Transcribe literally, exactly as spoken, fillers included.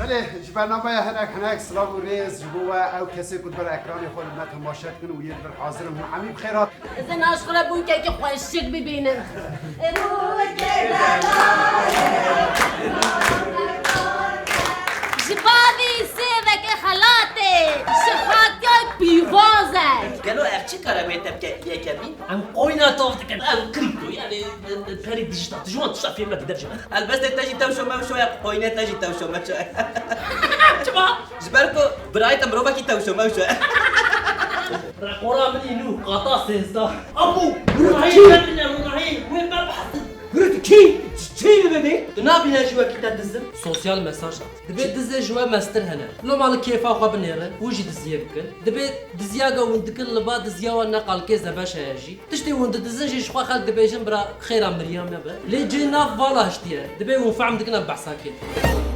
Ji bernameya hinek hinek silav û rêz ji bo we ew kesê ku li ber ekranê xwe li me temaşe dikin û yê li vir hazir in hûn hemî bi xêr hat. Ez ê naş xwe re bûkekî xweşik bibînim. Ji bavî sêvekê xelatê, ji xakiyek pîvazek. Gelo ev çi kare wê te bike yekemîn? Em qoyna tav dikin. Ev kripto, yani, e, e, perê dijîtal. Tu ji wan tişta fêm nake, derce. Helbestê te jî tewşo mewşo ye, qoynê te jî tewşo mewşo ye. Çima? Ji ber ku birayê te mirovekî tewşo mewşo ye. Reqora min î nû, qata sêzdeh. Apo, Ronahî, Ronahî, wê me behsin. Hûrê tu kî? Çi, çi li vê dê? Tu nabîne ji wekî te dizim? Sosyal mesaj hat. Dibê dizê ji we mestir hene. Loma li kêfa xwe binêrin û jî diziyê bikin. Dibê diziya ge hûn dikin li ba diziya wan ne qalkê zebeş heye jî. Tiştê hûn didizin jî ji xwe xelk dibêjin bira xêra miriya me be. Lê cihê nav vala hiştiye. Dibê hûn fehm dikin em behsa kê dikin.